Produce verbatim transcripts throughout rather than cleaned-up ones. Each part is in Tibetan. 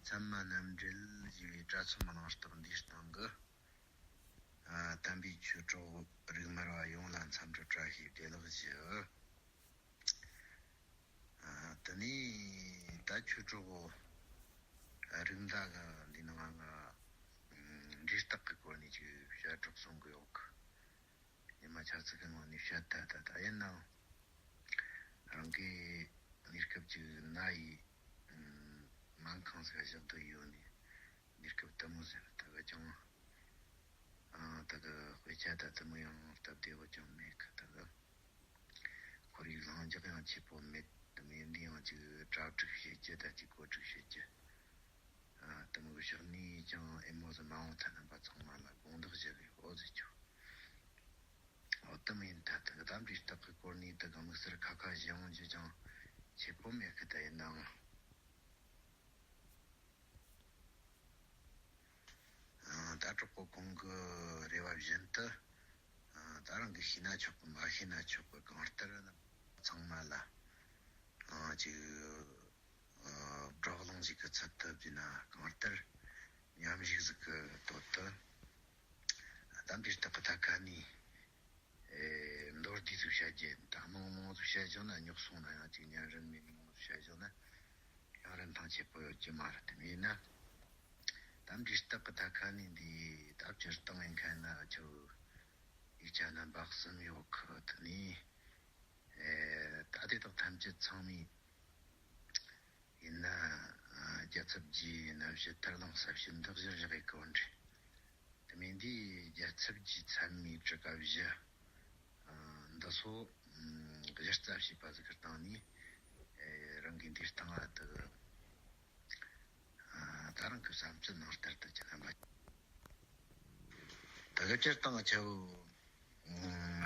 ཚད་མ་རྣམ་འགྲེལ་ཞེས་པའི་དྲ་ཚོམས་གླེང་སྟེགས་འདིའི་སྟེང་གི། ཨ། དམ་པའི་ཆོས་གྲོགས་རིགས་སྨྲ་བ་ཡོངས་ལ་འཚམས་འདྲི་བཀྲ་ཤིས་བདེ་ལེགས་ཞུ། ཨ། དེ་ནས་ད་ཆོས་གྲོགས་རིགས་མཐའ་གི་འདི་ནང་ང་འབྲས་རྟགས་ཀྱི་སྐོར་ནས་ཅིག་བཤད་རོགས་གསུང་གི་ཡོད་གི། ཉི་མ་ཆ་ཚིག་གི་ངོ་ནས་བཤད་ད་ད་ད་ཡིན་ནའང་། རང་གི་གནས་སྐབས་ཅིག་ན་ཡི་སྨན་ཁང་ཟིག་བཞག་སྡོད་ཡོད་ནི། གནས་སྐབས་དེ་མོ་ཟིག་ད་ག་ཅང་། ཨ། ད་ག་དཔེ་ཆ་ད་དེ་མོ་ཡང་སྟབས་བདེ་བོ་ཅང་མེད་གི། ད་ག་ཁོར་ཡུག་ལྷིང་འཇགས་ཡང་ཆེ་བོ་མེད། དེ་མོ་ཡིན་དུས་ཡང་ཅིག་གྲ་སྒྲིག་བྱེད་རྒྱུ་ད་ཅིག་གོ་སྒྲིག་བྱེད་རྒྱུ། ཨ། དེ་མོ་གི་ཕྱག་ནས་ཅང་ཨེ་མོ་ཟིག་མ་འོངས་ཐ་རྣམ་པ་ཚང་མ་ལ་དགོངས་དག་ཞུ་གི་ཡོད་ཟེར་རྒྱུ། འོ་དེ་མོ་ཡིན་ད་ད་ག་དམ་པའི་རྟགས་ཀྱི་སྐོར་ནས་ད་ག་དམིགས་བསལ་ཁ་ཁ་ཞུ་ཡོང་རྒྱུ་ཅང་ཆེ་བོ་མེད་གི། ད་ཡིན་ནའང་། ཨ། ད་གྲོགས་པོ་ཁོང་གི་རེ་བ་བཞིན་དུ། ཨ། ད་རང་གིས་ཤེས་ན་ཆོག་གི། མ་ཤེས་ན་ཆོག་གི། གང་ལྟར་ཚང་མ་ལ། ཨ། ཅིག་ཨ། བགྲོ་གླེང་ཞིག་གི་ཚུལ་དུ་བྱས་ན། གང་ལྟར་མཉམ་ཞུགས་ཟིག་གི་དོད་དུ། ད་འདིར་སྟག་གི་ཐད་ཁ་ནས། ཨེ། མདོར་བསྡུས་ཟིག་བཤད་རྒྱུ་ད་མང་མང་ཟིག་བཤད་བཞག་ན་རྙོག་སོང་ན། ཡང་ཅིག་ཉན་རིན་མེད། མང་ཟིག་བཤད་བཞག་ན་ཡང་རིན་ཐང་ཆེ་བོ་ཡོད་རྒྱུ་མ་རེད། དེ་མིན་ན་ད་འདིར་སྟག་གི་ཐད་ཁ་ནས་འདི་ད་སྤྱིར་བཏང་ཡིན་མཁན་ན་ཁྱོད་ཡིག་ཆ་རྣམ་པ་གསུམ་ཡོད་གི། དེ་ནས། ཨེ། ད་དེ་དག་ཐམས་ཅད་ཚང་མས་ཡིན་ན། ཨ། རྒྱལ་ཚབ་རྗེའི་རྣམ་བཤད་ཐར་ལམ་གསལ་བྱེད་འདི་གཞིར་བཞག་གི་སྐོར་རེད། དེ་མིན་དུས་རྒྱལ་ཚབ་རྗེའི་ཚད་མའི་ཊཱི་ཀ་བཞི། ཨ། འདི་ཚོ་གཞི་རྩ་བྱས་པ་ཟིག་གི་སྟེང་ནས། ཨེ། རང་གི་འདིའི་སྟེང་ལ་དུ། ཨ། ད་རང་གི་བསམ་ཚུལ་ནང་ལྟར་དུ་ཅི་རྣམ་པ། ད་ག་སྤྱིར་བཏང་ཆ་བོ། ཨ།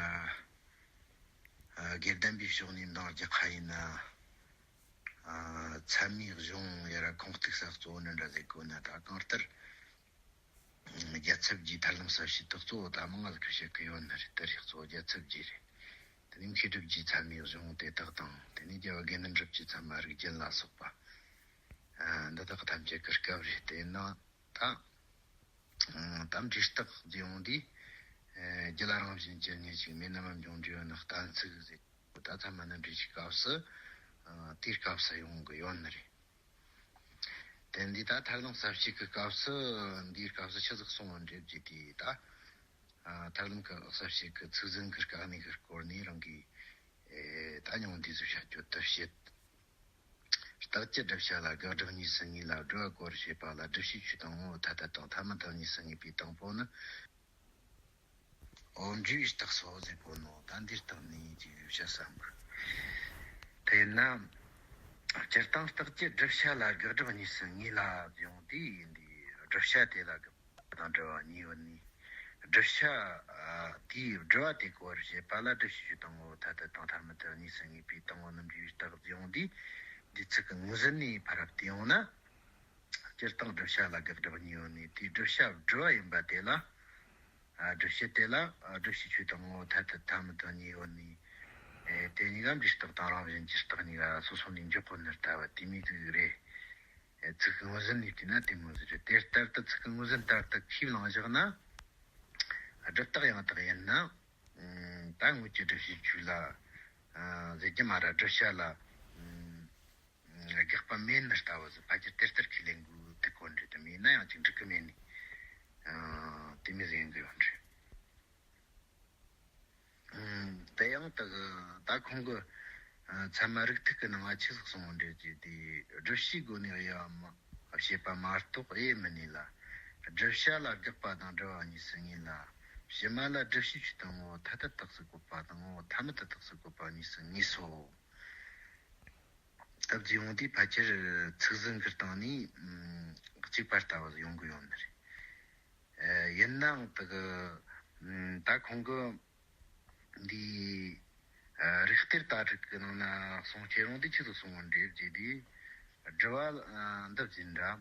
ཨ། དགེ་ལྡན་པའི་ཕྱོགས་ནས་འདང་རྒྱག་ཁ་ཡིན་ན། ཨ། ཚད་མའི་གཞུང་ཡ་ར་ཁུངས་གཏུགས་ས་གཙོ་བོ་ནི་འདྲ་ཟེར་དགོས་ན། ད་གང་ལྟར་རྒྱལ་ཚབ་རྗེའི་ཐར་ལམ་གསལ་བྱེད་དེ་གཙོ་བོ་ད་མང་ང་ཟིག་གིས་བཤད་གི་ཡོད་ནི་རེད། དེ་རིགས་གཙོ་བོ་རྒྱལ་ཚབ་རྗེ་རེད། དེ་ནས་མཁས་གྲུབ་རྗེའི་ཚད་མའི་གཞུང་དེ་དག་དང་། དེ་ནས་རྒྱལ་བ་དགེ་འདུན་གྲུབ་ཀྱི་ཚད་མ་རིགས་རྒྱན་ལ་སོགས་པ། ཨ། འདི་དག་ཐམས་ཅད་གི་སྐབས་རེད། དེ་ན་ད། ཨ། ད་འདིར་སྟག་ཟེར་ཡོང་དུས། ཨ། རྒྱུད་ལ་རང་བཞིན་ཅན་ཉིད་ཅིག་མེད་ན་མ་འབྱུང་འབྲས་ཡོད་ན་གཏན་ཚིགས་ཟེར། ད་ཚད་མ་རྣམ་འགྲེལ་གྱི་སྐབས་སུ། ཨ། དེའི་སྐབས་སུ་ཡོང་གི་ཡོད་ནི་རེད། དེ་འདི་ད་ཐར་ལམ་གསལ་བྱེད་ཀྱི་སྐབས་སུ། འདིའི་སྐབས་སུ་ཆི་ཟིག་གསུངས་པ་འདྲ་བྱས་དུས་ད། ཨ། ཐར་ལམ་གྱི་གསལ་བྱེད་ཀྱི་ཚིག་ཟིན་གྱི་དཀའ་གནད་ཀྱི་སྐོར་ནས་རང་གིས། ཨེ། ད་ཉུང་འདི་ཟིག་བཤད་རྒྱུ་དུ་བཤད། རྟགས་ཀྱི་བསྒྲུབ་བྱ་ལ་དགག་སྒྲུབ་གཉིས་སུ་ངེས་ལ། སྒྲུབ་པ་གོ་བར་བྱེད་པ་ལ་བསྒྲུབ་བྱའི་ཆོས་དང་ངོ་བོ་ཐ་དད་དང་ཐ་མི་དད་གཉིས་སུ་ངེས་པའི་དང་པོ་ནི། འོ། འབྲས་བུའི་རྟགས་སོ་ཟེར་གོ་ནོ། ད་འདིར་བརྟགས་ནས་ཅིག་བཤད་བསམ་གི། དེས་ན་སྤྱིར་བཏང་རྟགས་ཀྱི་བསྒྲུབ་བྱ་ལ་དགག་སྒྲུབ་གཉིས་སུ་ངེས་ལ་ཡོང་དུས། འདི་བསྒྲུབ་བྱ་དེ་ལ་དགག་པ་དང་སྒྲུབ་པ་གཉིས་ཡོད་ནི། བསྒྲུབ་བྱ་དེའི་སྒྲུབ་པ་དེ་གོ་བར་བྱེད་པ་ལ་བསྒྲུབ་བྱའི་ཆོས་དང་ངོ་བོ་ཐ་དད་དང་ཐ་མི་དད་གཉིས་སུ་ངེས་པའི་དང་པོ་ནི་འབྲས་བུའི་རྟགས་ཡོང་དུས། འདི་ཚིག་གི་ངོས་ཟིན་ནས་ཕར་ར་བལྟས་ཡོང་ན། སྤྱིར་བཏང་བསྒྲུབ་བྱ་ལ་དགག་སྒྲུབ་གཉིས་ཡོད་ནི། དེའི་བསྒྲུབ་བྱ་སྒྲུབ་པ་ཡིན་པ་དེ་ལ། ཨ། བསྒྲུབ་བྱ་དེ་ལ། ཨ། བསྒྲུབ་བྱའི་ཆོས་དང་ངོ་བོ་ཐ་དད་ཐ་མི་དད་གཉིས་ཡོད་ནི། ཨེ། དེ་གཉིས་ཀ་འབྲས་རྟགས་དང་རང་བཞིན་གྱི་རྟགས་གཉིས་ཀ་སོ་སོ་ནས་འཇོག་གོ་ནི་ལྟ་བུ་དེ་མོ་ཟིག་རེད། ཨེ། ཚིག་གི་ངོས་ཟིན་ནས་བལྟས་ན་དེ་མོ་ཟིག་རེད། དེ་ལྟར་དུ་ཚིག་གི་ངོས་ཟིན་ལྟར་དུ་ཁས་བླངས་བཞག་ན། སྒྲུབ་རྟགས་ཡང་དག་ཡིན་ན། ཨ། ད་དངོས་ཀྱི་བསྒྲུབ་བྱའི་ཆོས་ལ། ཨ། ཟེར་རྒྱུ་མ་ར་བསྒྲུབ་བྱ་ལ། ཨ། དགག་པ་མེད་ནི་ལྟ་བུ་ཟིག་ཕལ་ཆེར་དེ་ལྟར་ཁས་ལེན་དགོས་ཐུག་གོ་འདྲ། དེ་མིན་ན་ཡང་ཅིག་འགྲིག་གི་མེད་ནི། ཨ། དེ་མོ་ཟིག་ཡིན་གི་ཡོད་འདྲ། ཨ། དེ་ཡང་ད་གི་ད་ཁོང་གི། ཨ། ཚད་མ་རིགས་ཐིགས་ཀྱི་ནང་ང་ཆི་ཟིག་གསུངས་པ་འདྲ་བྱས་དུས། བསྒྲུབ་བྱའི་སྒོ་ནས་དབྱེ་བ་བྱེད་པ་མ་གཏོགས་དབྱེ་མི་ནུས་ལ། བསྒྲུབ་བྱ་ལ་དགག་པ་དང་སྒྲུབ་པ་གཉིས་སུ་ངེས་ལ། ཕྱི་མ་ལ་བསྒྲུབ་བྱའི་ཆོས་དང་ངོ་བོ་ཐ་དད་རྟགས་སུ་བཀོད་པ་དང་ངོ་བོ་ཐ་མི་དད་རྟགས་སུ་བཀོད་པ་གཉིས་སུ་ངེས་སོ། སྟབས་ཀྱིས་ཡོང་དུས་ཕལ་ཆེར་ཚིག་ཟིན་གྱི་སྟེང་ནས། ཨ། གཅིག་པ་ལྟ་བུ་ཡོང་གི་ཡོད་ནི་རེད། ཨ། ཡིན་ནའང་དེ་གི། ཨ། ད་ཁོང་གི་འདི། ཨ། རིགས་གཏེར་ལྟ་བྲལ་གྱི་ནང་ན་གསུང་ཁྱེར་ཡོང་དུས་ཆི་ཟིག་གསུང་བ་འདྲ་བྱས་དུས། སྒྲུབ་པ། ཨ། འདི་བཞིན་འདྲ།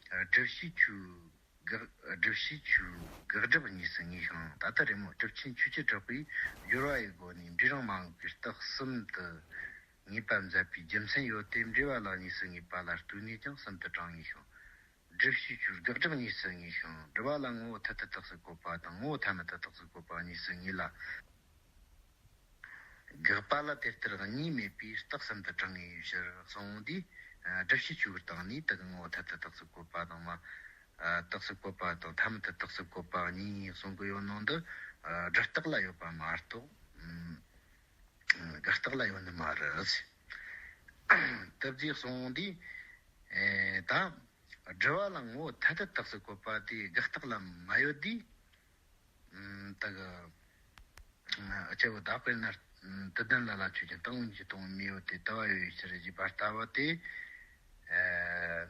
བསྒྲུབ་བྱའི་ཆོས་དགག་བསྒྲུབ་བྱའི་ཆོས་དགག་སྒྲུབ་གཉིས་སུ་ངེས་ཤིང་། ད་ལྟ་རེ་མོ་གྲུབ་ཆེན་ཆོས་ཀྱི་གྲགས་པས་སྦྱོར་བ་ཡི་སྒོ་ནས་འབྲས་རང་མ་འགགས་པའི་རྟགས་གསུམ་དུ་ངེས་པ་མཛད་པའི་རྒྱུ་མཚན་ཡོད་དེ། འབྲེལ་བ་ལ་གཉིས་སུ་ངེས་པ་ལ་ལྟོས་ནས་ཀྱང་གསུམ་དུ་དྲངས་ངེས་ཤིང་། སྒྲུབ་བྱའི་ཆོས་དགག་སྒྲུབ་གཉིས་སུ་ངེས་ཤིང་། སྒྲུབ་པ་ལ་ངོ་བོ་མཐུ་སྟེ་རྟགས་སུ་བཀོད་པ་དང་ངོ་བོ་ཐ་མི་དད་རྟགས་སུ་བཀོད་པ་གཉིས་སུ་ངེས་ལ། དགག་པ་ལ་དེ་ལྟར་གཉིས་མེད་པའི་རྟགས་གསུམ་དུ་གྲངས་ངེས་པའི་ཕྱིར་གསུངས་འོང་དུས། སྒྲུབ་བྱའི་ཆོས་ཀྱི་སྟེང་ནས་དེ་གི་ངོ་བོ་མཐུ་སྟེ་རྟགས་སུ་བཀོད་པ་དང་མ། རྟགས་སུ་བཀོད་པ་དང་ཐ་མི་དད་རྟགས་སུ་བཀོད་པ་གཉིས་གསུང་གི་ཡོད་ནོ་འདི། སྒྲུབ་རྟགས་ལ་ཡོད་པ་མ་གཏོགས། དགག་རྟགས་ལ་ཡོད་ནི་མ་རེད། དེ་བཟླས་གསུངས་འོང་དུས། ད་སྒྲུབ་པ་ལ་ངོ་བོ་ཐ་དད་རྟགས་སུ་བཀོད་པ་དེ་དགག་རྟགས་ལ་མ་ཡོད་དུས། ད་གི་ཨ་ཅེ་བོ་བདག་པོའི་ནར་དུ་ལྡན་ལ་ལ་ཆོས་ཅན། སྟོང་ཉིད་ཀྱི་སྟོང་པ་མི་ཡོད་དེ། དུ་བ་ཡོད་པའི་ཕྱིར་ཞེས་པ་ལྟ་བུ་དེ།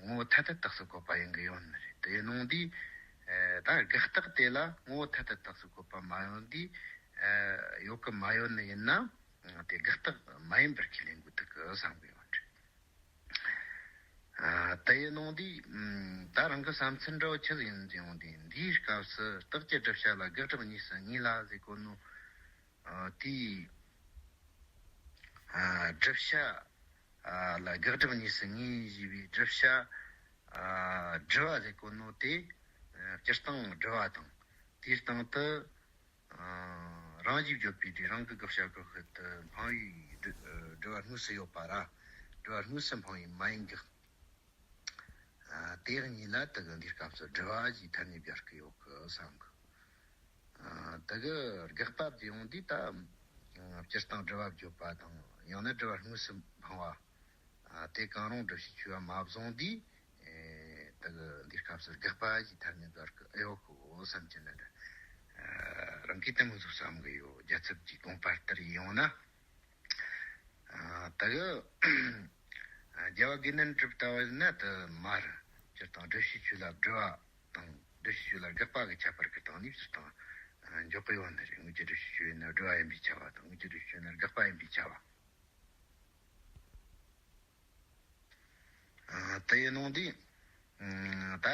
ངོ་བོ་ཐ་དད་རྟགས་སུ་བཀོད་པ་ཡིན་གྱི་ཡོད་ནི་རེད། དེ་ཡིན་ནོ་འདི། ད་དགག་རྟགས་དེ་ལ་ངོ་བོ་ཐ་དད་རྟགས་སུ་བཀོད་པ་མ་ཡོད་འདི། ཡོད་གི་མ་ཡོད་ནི་ཡིན་ན། དེ་དགག་རྟགས་མ་ཡིན་པར་ཁས་ལེན་དགོས་ཐུག་གི་བསམ་གི་ཡོད་རེད། ཨ། དེ་ཡི་ནང་དུ། ཨམ། ད་རང་གི་བསམ་ཚུལ་འདྲ་བོ་ཆི་ཟིག་ཡིན་ཟེར་ཡོང་དུས། འདིའི་སྐབས་སུ་རྟགས་ཀྱི་བསྒྲུབ་བྱ་ལ་དགག་སྒྲུབ་གཉིས་སུ་ངེས་ལ་ཟེར་གོ་ནོ། ཨ། དེའི། ཨ། བསྒྲུབ་བྱ། ཨ། ལ་དགག་སྒྲུབ་གཉིས་སུ་ངེས་ཞེས་པའི་བསྒྲུབ་བྱ། ཨ། སྒྲུབ་པ་ཟེར་གོ་ནོ་དེ། ཨ། སྤྱིར་བཏང་སྒྲུབ་པ་དང་། དེའི་སྟེང་དུ། ཨ། རང་བཞིན་བརྗོད་པའི་དུས་རང་གི་དགག་བྱ་དགག་ཤུལ་དུ་འཕངས་པའི་སྒྲུ། སྒྲུབ་པ་དངོས་སུ་ཡོད་པ་ར། སྒྲུབ་པ་དངོས་སུ་འཕངས་པའི་མ་ཡིན་དགག། ཨ། དེ་གཉིས་ལ་དེ་གི་འདིའི་སྐབས་སུ་སྒྲུབ་པ་ཞེས་ཐ་སྙད་སྦྱར་གི་ཡོད་གི་བསམ་གི། ཨ། དེ་གི་དགག་པ་དེ་ཡོང་དུས་ད། ཨ། སྤྱིར་བཏང་སྒྲུབ་པ་བརྗོད་པ་དང་ཡང་ན་སྒྲུབ་པ་དངོས་སུ་འཕངས་པ། ཨ། དེ་གང་རུང་སྒྲུབ་བྱའི་ཆོས་པ་མ་བཟུང་དུས། ཨེ། དེ་གི་འདིའི་སྐབས་སུ་དགག་པ་ཞེས་ཐ་སྙད་སྦྱར་གི་ཨེ་ཡོད་གི་བསམ་གྱི་ནི་འདྲ། ཨ། རང་གིས་དེ་མོ་ཟིག་བསམ་གི་ཡོད། རྒྱལ་ཚབ་ཀྱི་དགོངས་པ་ལྟར་ཡིན་ཡོང་ན། ཨ། དེ་གི་རྒྱལ་བ་དགེ་འདུན་གྲུབ་ལྟ་བུ་ཡིན་ན་དེ་མ་རེད། སྤྱིར་བཏང་སྒྲུབ་བྱའི་ཆོས་ལ་སྒྲུབ་པ་དང་སྒྲུབ་བྱའི་ཆོས་ལ་དགག་པ་གི་ཁྱད་པར་གི་སྟེང་ནས་སྤྱིར་བཏང་འཇོག་གི་ཡོད་ནི་རེད། དངོས་ཀྱི་སྒྲུབ་བྱའི་ཆོས་ཡིན་ན་སྒྲུབ་པ་ཡིན་པས་ཁྱབ་པ་དང་། དངོས་ཀྱི་སྒྲུབ་བྱའི་ཆོས་ཡིན་ན་དགག་པ་ཡིན་པས་ཁྱབ་པ། ཨ། དེ་ཡི་ནང་དུ། ཨ། ད་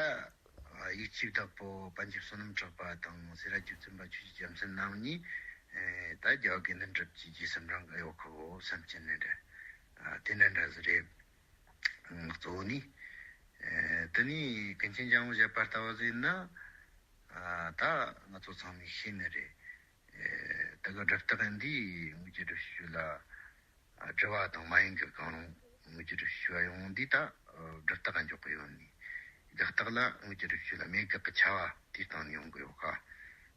ཡིག་ཆའི་བདག་པོ་པཎ་ཆེན་བསོད་ནམས་གྲགས་པ་དང་སེ་ར་རྗེ་བཙུན་པ་ཆོས་ཀྱི་རྒྱལ་མཚན་རྣམ་གཉིས། ཨེ། ད་རྒྱལ་བ་དགེ་འདུན་གྲུབ་ཀྱི་རྗེས་སུ་འབྲང་གི་ཡོད་ཁོ་བོ་བསམ་གྱི་ནི་འདྲ། ཨ། དེ་འདྲ་འདྲ་ཟིག་རེད། ཨ། གཙོ་བོ་ནི། ཨེ། དེ་ནས་ཀུན་མཁྱེན་ལྗང་བུ་བཞད་པ་ལྟ་བུ་ཟིག་ཡིན་ན། ཨ། ད་ང་ཚོ་ཚང་མས་ཤེས་ནི་རེད། ཨེ། དེ་གི་སྒྲུབ་རྟགས་འདི་དངོས་ཀྱི་སྒྲུབ་བྱའི་ཆོས་ལ། ཨ། སྒྲུབ་པ་དང་མ་ཡིན་དགག་གང་རུང་དངོས་ཀྱི་སྒྲུབ་བྱའི་ཆོས་པ་ཡོང་དུས་ད། ཨ། སྒྲུབ་རྟགས་འཇོག་གི་ཡོད་ནི། དགག་རྟགས་ལ་དངོས་ཀྱི་སྒྲུབ་བྱའི་ཆོས་ལ་མེད་དགག་གི་ཁྱབ་པ་དེའི་སྟེང་ནས་ཡོང་གི་ཡོད་ཀ།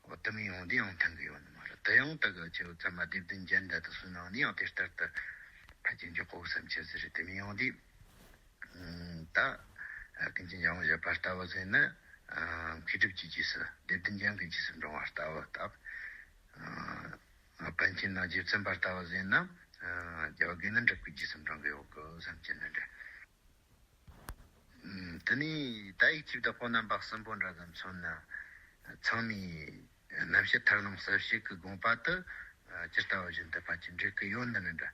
འོ། དེ་མོ་ཡོང་དུས་ཡང་མཐུན་གི་ཡོད་ནི་མ་རེད། དེ་ཡང་དེ་གི་ཆེ་བོ་ཚད་མ་སྡེ་བདུན་རྒྱན་འདྲ་དེ་ཚོའི་ནང་ནས་ཡང་དེ་ལྟར་དུ་ཕལ་ཆེར་འཇོག་གོ་བསམ་གྱི་ཟིག་རེད། དེ་མོ་ཡོང་དུས། ཨ། ད། ཨ། ཀུན་མཁྱེན་ལྗང་བུ་བཞད་པ་ལྟ་བུ་ཟིག་ཡིན་ན། ཨ། མཁས་གྲུབ་ཀྱི་རྗེས་སུ་སྡེ་བདུན་རྒྱན་གྱི་རྗེས་སུ་འབྲང་བ་ལྟ་བུ་སྟབས། ཨ། པཎ་ཆེན་ནག་རྗེ་བཙུན་པ་ལྟ་བུ་ཟིག་ཡིན་ན། ཨ། རྒྱལ་བ་དགེ་འདུན་གྲུབ་ཀྱི་རྗེས་སུ་འབྲང་གི་ཡོད་གི་བསམ་གྱི་ནི་འདྲ། ཨ། དེ་ནས་ད་ཡིག་ཆའི་བདག་པོ་རྣམ་པ་གསུམ་པོ་འདྲ་ཙམ་མཚོན་ན། ཚང་མས་རྣམ་བཤད་ཐར་ལམ་གསལ་བྱེད་ཀྱི་དགོངས་པ་དེ། ཨ། ཇི་ལྟ་བ་བཞིན་དུ་ཕལ་ཆེར་འགྲིག་གི་ཡོད་ནི་ནི་འདྲ།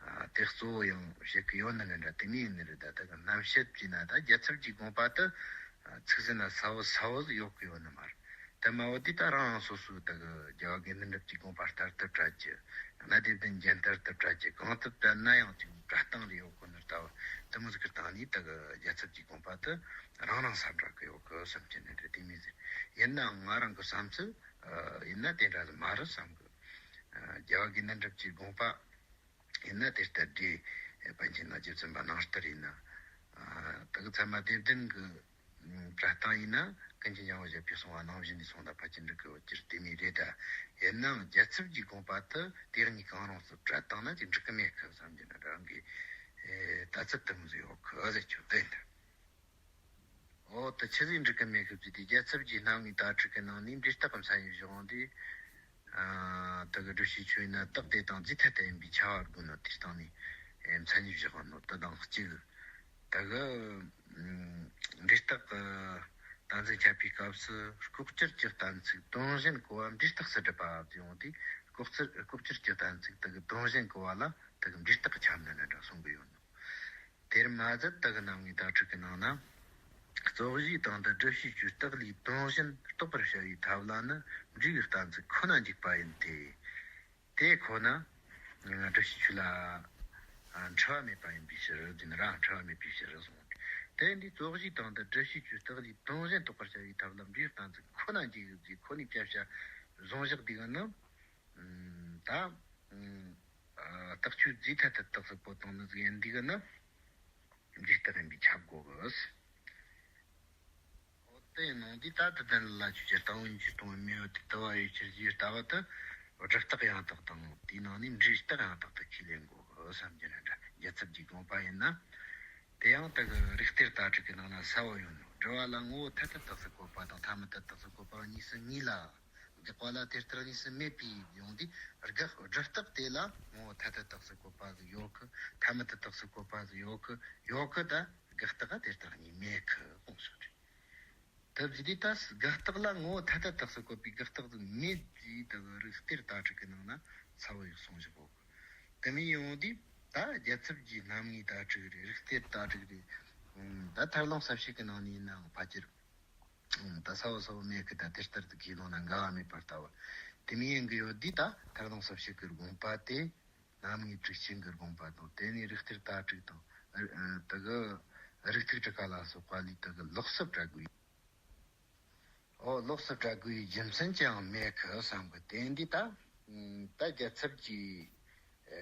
ཨ། དེ་གཙོ་བོ་ཡང་བྱེད་ཀྱི་ཡོད་ནི་ནི་འདྲ། དེ་མོ་ཡིན་ནི་རེད། ད་ལྟ་གི་རྣམ་བཤད་བྱས་ན་ད་རྒྱལ་ཚབ་ཀྱི་དགོངས་པ་དེ། ཨ། ཚིག་ཟིན་ན་གསལ་བོ་གསལ་བོ་ཟིག་ཡོད་གི་ཡོད་ནི་མ་རེད། དེ་མ་བོ་དེ་ད་རང་རང་སོ་སོའི་ད་གི་རྒྱལ་བ་དགེ་འདུན་གྲུབ་ཀྱི་དགོངས་པ་ལྟར་དུ་བཀྲལ་རྒྱུ། ཡང་ན་སྡེ་བདུན་རྒྱན་ལྟར་དུ་བཀྲལ་རྒྱུ། གང་ཐུབ་བཀྲལ་ན་ཡང་ཅིག་བཀྲལ་སྟངས་རེ་ཡོད་གོ་ནི་ལྟ་བུ། དེ་མོ་ཟིག་གི་སྟེང་ནས་ད་གི་རྒྱལ་ཚབ་ཀྱི་དགོངས་པ་དེ་རང་རང་ས་འདྲ་གི་ཡོད་གི་བསམ་གྱི་ནི་རེད། དེ་མོ་ཟིག་ཡིན་ནའང་ང་རང་གི་བསམ་ཚུལ། ཨ། ཡིན་ན་དེ་འདྲ་ཟིག་མ་རེད་བསམ་གི། ཨ། རྒྱལ་བ་དགེ་འདུན་གྲུབ་ཀྱི་དགོངས་པ་ཡིན་ན་དེ་ལྟར་འགྲིག། པཎ་ཆེན་ནག་རྗེ་བཙུན་པ་ནང་ལྟར་ཡིན་ན། ཨ། ད་གི་ཚད་མ་སྡེ་བདུན་གྱི་བཀྲལ་སྟངས་ཡིན་ན། ཀུན་མཁྱེན་ལྗང་བུ་བཞད་པས་གསུངས་པ་ནང་བཞིན་དུ་སོང་ད་ཕལ་ཆེར་འགྲིག་གི་ཡོད་རྒྱུ་དེ་མོ་རེད་ད། ཡིན་ནའང་རྒྱལ་ཚབ་ཀྱི་དགོངས་པ་དེ་དེ་གཉིས་གང་རུང་སུ་བཀྲལ་བཏང་ན་ཅིག་འགྲིག་གི་མེད་གི་བསམ་གྱི་ནི་འདྲ། རང་གི། ཨེ། ལྟ་ཚུལ་དེ་མོ་ཟིག་ཡོད་གི་ཟེར་རྒྱུ་དེ་འདྲ། འོ། དེ་ཆི་ཟིག་འགྲིག་གི་མེད་གི་ཟེར་དུས། རྒྱལ་ཚབ་ཀྱི་རྣམ་ངེས་དྭགས་ཁྲིད་ཀྱི་ནང་ནས་འབྲས་རྟགས་ཀྱི་མཚན་ཉིད་བཞག་འོང་དུས། ཨ། ད་གི་སྒྲུབ་བྱའི་ཆོས་ཡིན་ན་རྟགས་དེ་དང་རྫས་ཐ་དད་ཡིན་པས་ཁྱབ་པ་དགོས་ནོ་དེའི་སྟེང་ནས། ཨེ། མཚན་ཉིད་བཞག་ནོ་དེ་དང་གཅིག། ད་གི། ཨ། འབྲས་རྟགས་ཀྱི་སྟངས་འཛིན་འཆད་པའི་སྐབས་སུ་ལྐོག་གྱུར་གྱི་གཏན་ཚིགས་དོན་གཞན་གོ་བ་འབྲས་རྟགས་སུ་སྒྲུབ་པ་ཟེར་ཡོང་དུས། ལྐོག་གྱུར། ལྐོག་གྱུར་གྱི་གཏན་ཚིགས་ད་གི་དོན་གཞན་གོ་བ་ལ་ད་གི་འབྲས་རྟགས་ཀྱི་ཁྱབ་ནི་ནི་འདྲ་གསུང་གི་ཡོད་ནོ། དེར་མ་ཟད་ད་གི་རྣམ་ངེས་དྭགས་ཁྲིད་ཀྱི་ནང་ན། རྩོད་གཞིའི་སྟེང་དུ་སྒྲུབ་བྱའི་ཆོས་རྟགས་ལས་དོན་གཞན་རྟོགས་པར་བྱ་བའི་ཐབས་ལ་ནི་འབྲས་བུའི་གཏན་ཚིགས་ཁོ་ན་འཇུག་པ་ཡིན་ཏེ། དེ་ཁོ་ན་སྒྲུབ་བྱའི་ཆོས་ལ། ཨ། འཁྲུལ་བ་མེད་པ་ཡིན་པའི་ཕྱིར་ཟེར་ནས། ར་འཁྲུལ་བ་མེད་པའི་ཕྱིར་གསུངས། དེ་འདི་རྩོད་གཞིའི་སྟེང་དུ་སྒྲུབ་བྱའི་ཆོས་རྟགས་ལས་དོན་གཞན་རྟོགས་པར་བྱ་བའི་ཐབས་ལ་འབྲས་བུ་གཏན་ཚིགས་ཁོ་ན་འཇུག་ཡོད་ཅེས་ཁོ་ནའི་བསྐྱར་བྱ་བཟུང་བཞག་འདི་གི་ནི། ཨམ། ད། ཨམ། ཨ། རྟགས་ཆོས་རྫས་ཐ་དད་རྟགས་སུ་བཀོད་བཏང་ནི་ཟིག་ཡིན་འདི་གི་ནི། འབྲས་རྟགས་ཡིན་པས་ཁྱབ་དགོས་གི། འོ་དེ་ནང་འདི་ལྟར་དུ་ལྡན་ལ་ཆོས་ཅན། རྟག་དངོས་གཞིར་སྟོང་པའི་མེ་ཡོད་དེ་དུ་བ་ཡོད་ཕྱིར་ཞེས་ལྟ་བུ་དེ། སྒྲུབ་རྟགས་ཡང་དག་དང་། དེའི་ནང་ནས་འབྲས་རྟགས་ཡང་དག་ཏུ་ཁས་ལེན་དགོས་གི་བསམ་གྱི་རེད་འདྲ། རྒྱལ་ཚབ་ཀྱི་དགོངས་པ་ཡིན་ན། དེ་ཡང་དེ་གི་རིགས་གཏེར་དྭ་ཕྲུག་གི་ནང་ན་གསལ་བོ་ཡོད་ནོ། སྒྲུབ་པ་ལ་ངོ་བོ་ཐ་དད་རྟགས་སུ་བཀོད་པ་དང་ཐ་མི་དད་རྟགས་སུ་བཀོད་པ་གཉིས་སུ་ངེས་ལ། དགག་པ་ལ་དེ་ལྟར་གཉིས་སུ་མེད་པའི་ཡོང་དུས། དགག་སྒྲུབ་རྟགས་དེ་ལ་ངོ་བོ་ཐ་དད་རྟགས་སུ་བཀོད་པ་ཟིག་ཡོད་གི། ཐ་མི་དད་རྟགས་སུ་བཀོད་པ་ཟིག་ཡོད་གི། ཡོད་གི། ད་དགག་རྟགས་དེ་ལྟར་གཉིས་མེད་གི་གསུངས་སོ་རེད། ད་བཞི་དེ་ད་དགག་རྟགས་ལ་ངོ་བོ་ཐ་དད་རྟགས་སུ་བཀོད་པའི་དགག་རྟགས་ཟིག་མེད་ཅེས་ད་གི་རིགས་གཏེར་དྭ་ཕྲུག་གི་ནང་ན་གསལ་བོ་ཡོད་གསུངས་བཞག་གོ། དེ་མིན་ཡོང་དུས་ད་རྒྱལ་ཚབ་ཀྱི་རྣམ་ངེས་དྭ་ཕྲུག་རེད། རིགས་གཏེར་དྭ་ཕྲུག་རེད། ད་མཐར་ལམ་གསལ་བྱེད་ཀྱི་ནང་ནས་ཡིན་ནའང་ཕལ་ཆེར། ཨང་། ད་གསལ་བོ་གསལ་བོ་མེད་གི། ད་དེ་ལྟར་དུ་ཁས་ལོང་ན་འགལ་བ་མེད་པར་ལྟ་བུ། དེ་མིན་ཡིན་གི་ཡོད་དུས་ད་མཐར་ལམ་གསལ་བྱེད་ཀྱི་དགོངས་པ་དེ། རྣམ་ངེས་ཊཱིཀ་ཆེན་གྱི་དགོངས་པ་དང་། དེ་ནས་རིགས་གཏེར་དྭ་ཕྲུག་དང་། ཨ། དེ་གི་རིགས་ཐིགས་ཊཱི་ཀ་ལ་སོགས་པ་ལས་དེ་གི་ལོགས་སུ་བཀྲལ་དགོས། ཨོ། ལོགས་སུ་བཀྲལ་དགོས་པའི་རྒྱུ་མཚན་ཅི་ཡང་མེད་གི་བསམ་གི། དེ་འདི་ད། ཨང་། ད་རྒྱལ་ཚབ་ཀྱི་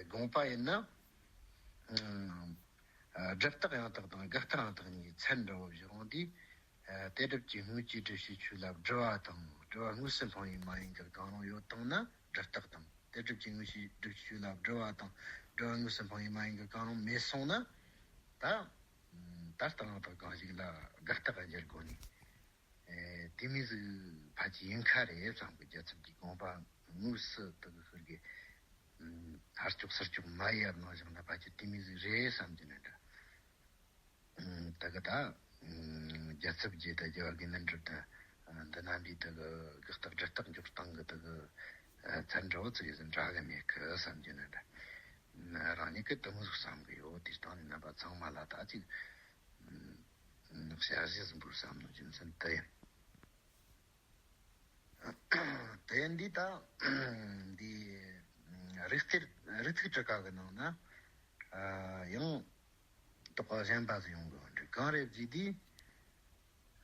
དགོངས་པ་ཡིན་ན། ཨང་། སྒྲུབ་རྟགས་ཡང་དག་དང་དགག་རྟགས་ཡང་དག་གཉིས་ཚད་འདྲ་བོ་བཞག་འོང་དུས། ཨ། དེ་སྒྲུབ་ཀྱི་དངོས་ཀྱི་བསྒྲུབ་བྱའི་ཆོས་ལ་སྒྲུབ་པ་དང་། སྒྲུབ་པ་དངོས་སུ་འཕངས་པའི་མ་ཡིན་གྱི་གང་རུང་ཡོད་བཏང་ན་སྒྲུབ་རྟགས་དང་། དེ་སྒྲུབ་ཀྱི་དངོས་ཀྱི་བསྒྲུབ་བྱའི་ཆོས་ལ་སྒྲུབ་པ་དང་། སྒྲུབ་པ་དངོས་སུ་འཕངས་པའི་མ་ཡིན་གྱི་གང་རུང་མེད་སོང་ན། ད། ད་རྟགས་ཡང་དག་གང་ཞིག་ལ་དགག་རྟགས་འགྱུར་དགོས་ནི། ཨེ། དེ་མོ་ཟིག་ཕལ་ཆེར་ཡིན་ཁ་རེད་བསམ་གི། རྒྱལ་ཚབ་ཀྱི་དགོངས་པ་དངོས་སུ་དེ་གི་ཁུར་གི། ཨུམ། ཧར་ཅོག་ཚུར་ཅོག་མ་ཡར་གནང་བཞག་ན་ཕལ་ཆེར་དེ་མོ་ཟིག་རེད་བསམ་གྱི་ནི་འདྲ། ཨུམ། དེ་གི་ད། ཨུམ། རྒྱལ་ཚབ་ཀྱི་ད་རྒྱལ་བ་དགེ་འདུན་གྲུབ་དང་། ཨ། འདི་རྣམ་པའི་དེ་གི་དགག་རྟགས་སྒྲུབ་རྟགས་འཇོག་སྟངས་གི་དེ་གི། ཨ། ཚད་འདྲ་བོ་ཙི་གེ་ཟིག་འདྲ་གི་མེད་གི་བསམ་གྱི་ནི་འདྲ། ཨ། རང་ཉིད་ཀྱིས་དེ་མོ་ཟིག་བསམ་གི་ཡོད། དེ་སྟེང་ནས་རྣམ་པ་ཚང་མ་ལ་ད་ཅིག་ཨུམ། བྱ་གཞི་ཟིག་འབུལ་བསམ་ནོ་རྒྱུ་མཚན་དེ་ཡིན། དེ་འདི་ད་འདི་རིགས་གཏེར་རིགས་ཐིགས་ཊཱི་ཀ་གི་ནང་ན། ཨ། ཡང་དོགས་པ་གཞན་པ་ཟིག་ཡོང་གི་འདུག་གང་རེད་ཟེར་དུས།